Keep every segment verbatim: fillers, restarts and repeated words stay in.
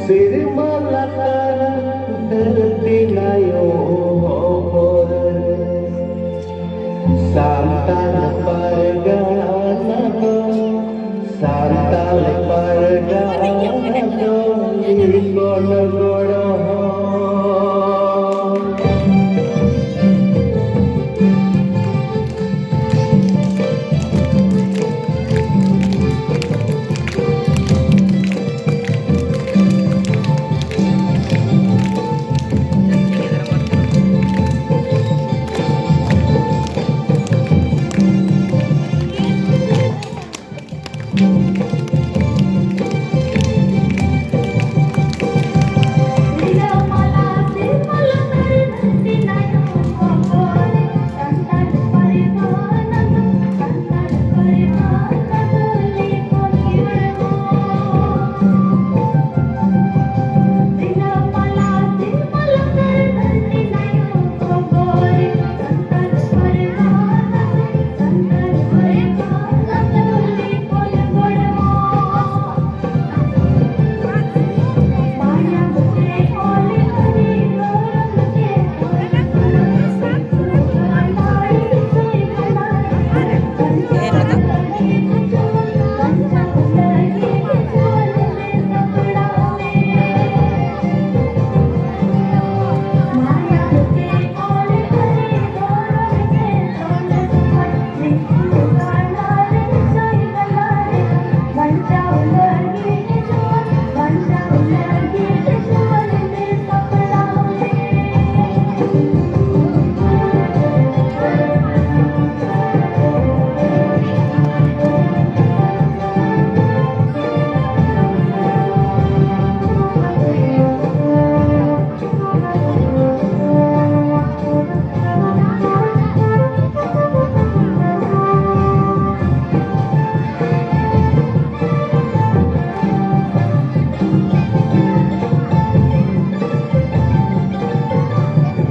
ᱥᱮᱨᱢᱟ ᱞᱟᱛᱟᱨ ᱫᱷᱟᱹᱨᱛᱤ ᱱᱟᱭᱚ ᱦᱚᱵᱚᱨ ᱨᱮ ᱥᱟᱱᱛᱟᱲ ᱯᱟᱨᱜᱟᱱᱟ ᱫᱚ, ᱥᱟᱱᱛᱟᱲ ᱯᱟᱨᱜᱟᱱᱟ ᱫᱚ ᱞᱤᱠᱚᱱ ᱜᱚᱲ ᱦᱚᱲ᱾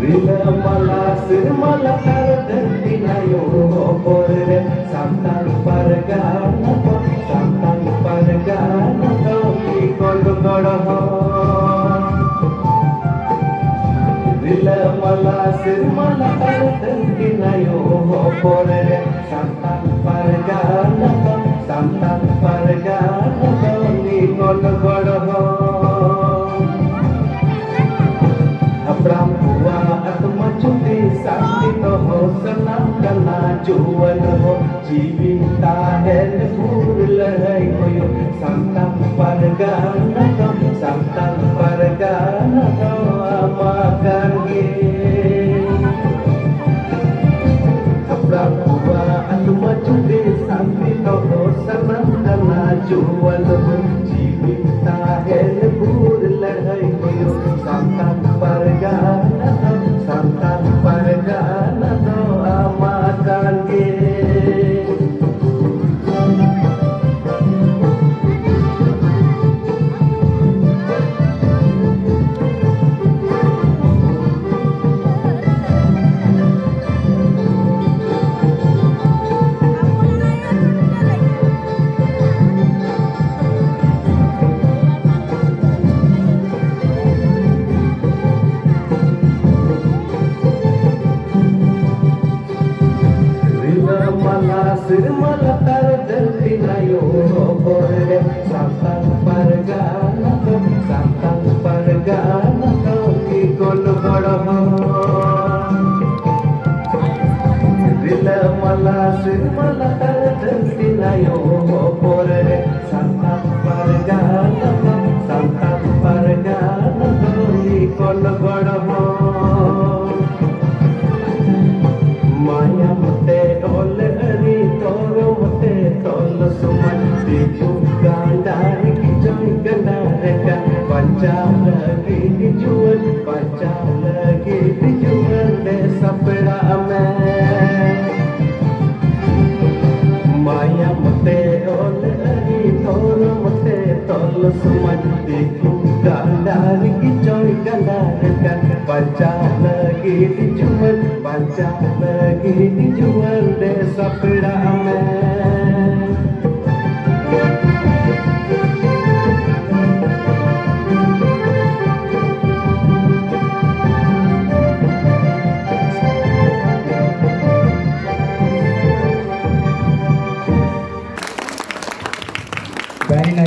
ᱨᱤᱞᱟᱹᱢᱟᱞᱟ ᱥᱮᱨᱢᱟ ᱞᱟᱛᱟᱨ ᱫᱷᱟᱹᱨᱛᱤ ᱱᱟᱭᱚ ᱦᱚᱵᱚᱨ ᱨᱮ ᱥᱟᱱᱛᱟᱲ ᱯᱟᱨᱜᱟᱱᱟ ᱫᱚ, ᱥᱟᱱᱛᱟᱲ ᱯᱟᱨᱜᱟᱱᱟ ᱫᱚ ᱞᱤᱠᱚᱱ ᱜᱚᱲ ᱦᱚᱲ᱾ ᱨᱤᱞᱟᱹᱢᱟᱞᱟ ᱥᱮᱨᱢᱟ ᱞᱟᱛᱟᱨ ᱫᱷᱟᱹᱨᱛᱤ ᱱᱟᱭᱚ ᱦᱚᱯᱚᱱ ᱨᱮ ᱥᱟᱱᱛᱟᱲ ᱯᱟᱨᱜᱟᱱᱟ ᱫᱚ, ᱥᱟᱱᱛᱟᱲ ᱯᱟᱨᱜᱟᱱᱟ ᱫᱚ ᱞᱤᱸᱜᱚᱱ ᱜᱚᱲ ᱦᱚᱸ᱾ ᱦᱟᱯᱲᱟᱢ ᱠᱚᱣᱟᱜ ᱟᱛᱢᱟ ᱡᱩᱫᱤ ᱥᱟᱱᱛᱤ ᱫᱚᱦᱚ ᱥᱟᱱᱟᱢ ᱠᱟᱱᱟ ᱡᱩᱣᱟᱹᱱ ᱦᱚᱸ, ᱡᱤᱣᱤ ᱛᱟᱦᱮᱱ ᱵᱷᱳᱨ ᱞᱟᱹᱲᱦᱟᱹᱭ ᱦᱩᱭᱩᱜ᱾ ᱥᱟᱱᱛᱟᱲ ᱯᱟᱨᱜᱟᱱᱟ ᱫᱚ, ᱥᱟᱱᱛᱟᱲ ᱯᱟᱨᱜᱟᱱᱟ ᱫᱚ ᱟᱢᱟᱜ ᱠᱟᱱ ᱜᱮ᱾ ᱦᱟᱯᱲᱟᱢ ᱠᱚᱣᱟᱜ ᱟᱛᱢᱟ ᱡᱩᱫᱤ ᱥᱟᱱᱛᱤ ᱫᱚᱦᱚ ᱥᱟᱱᱟᱢ ᱠᱟᱱᱟ ᱡᱩᱣᱟᱹᱱ ᱦᱚᱸ, ᱡᱤᱣᱤ ᱛᱟᱦᱮᱱ ᱵᱷᱳᱨ ᱞᱟᱹᱲᱦᱟᱹᱭ ᱦᱩᱭᱩᱜ᱾ ᱥᱟᱱᱛᱟᱲ ᱯᱟᱨᱜᱟᱱᱟ ᱫᱚ, ᱥᱟᱱᱛᱟᱲ ᱯᱟᱨᱜᱟᱱᱟ ᱫᱚ ᱟᱢᱟᱜ ᱠᱟᱱ ᱜᱮ᱾ ᱨᱤᱞᱟᱹᱢᱟᱞᱟ ᱥᱮᱨᱢᱟ ᱞᱟᱛᱟᱨ ᱫᱷᱟᱹᱨᱛᱤ ᱱᱟᱭᱚ ᱦᱚᱯᱚᱱ ᱨᱮ ᱥᱟᱱᱛᱟᱲ ᱯᱟᱨᱜᱟᱱᱟ ᱫᱚ, ᱥᱟᱱᱛᱟᱲ ᱯᱟᱨᱜᱟᱱᱟ ᱫᱚ ᱞᱤᱸᱜᱚᱱ ᱜᱚᱲ ᱦᱚᱸ᱾ ᱨᱤᱞᱟᱹᱢᱟᱞᱟ ᱥᱮᱨᱢᱟ ᱞᱟᱛᱟᱨ ᱫᱷᱟᱹᱨᱛᱤ ᱱᱟᱭᱚ ᱦᱚᱯᱚᱱ ᱨᱮ ᱥᱟᱱᱛᱟᱲ ᱯᱟᱨᱜᱟᱱᱟ ᱫᱚ, ᱥᱟᱱᱛᱟᱲ ᱯᱟᱨᱜᱟᱱᱟ ᱫᱚ ᱞᱤᱸᱜᱚᱱ ᱜᱚᱲ ᱦᱚᱸ᱾ ᱢᱟᱭᱟᱢ ᱛᱮ ᱚᱞ ᱟᱹᱨᱤ ᱫᱷᱚᱨᱚᱢ ᱛᱮ ᱛᱚᱞ ᱥᱚᱢᱟᱡᱽ ᱫᱤᱠᱩ ᱜᱟᱸᱰᱟᱨᱤ ᱠᱤᱪᱚᱭ ᱜᱟᱸᱰᱟᱨ ᱠᱟᱱ ᱵᱟᱧᱪᱟᱣ ᱞᱟᱹᱜᱤᱫ ᱡᱩᱣᱟᱹᱱ ᱵᱟᱧᱪᱟᱣ ᱞᱟᱹᱜᱤᱫ ᱡᱩᱣᱟᱹᱱ ᱛᱮ ᱥᱟᱯᱲᱟᱜ ᱢᱮ᱾ ᱢᱟᱭᱟᱢ ᱛᱮ ᱚᱞ ᱟᱹᱨᱤ ᱫᱷᱚᱨᱚᱢ ᱛᱮ ᱛᱚᱞ ᱥᱚᱢᱟᱡᱽ ᱫᱤᱠᱩ ᱜᱟᱸᱰᱟᱨᱤ ᱠᱤᱪᱚᱭ ᱜᱟᱸᱰᱟᱨ ᱠᱟᱱ ᱵᱟᱧᱪᱟᱣ ᱞᱟᱹᱜᱤᱫ ᱡᱩᱣᱟᱹᱱ ᱵᱟᱧᱪᱟᱣ ᱞᱟᱹᱜᱤᱫ ᱡᱩᱣᱟᱹᱱ ᱫᱮ ᱥᱟᱯᱲᱟᱜ ᱢᱮ᱾ Very nice.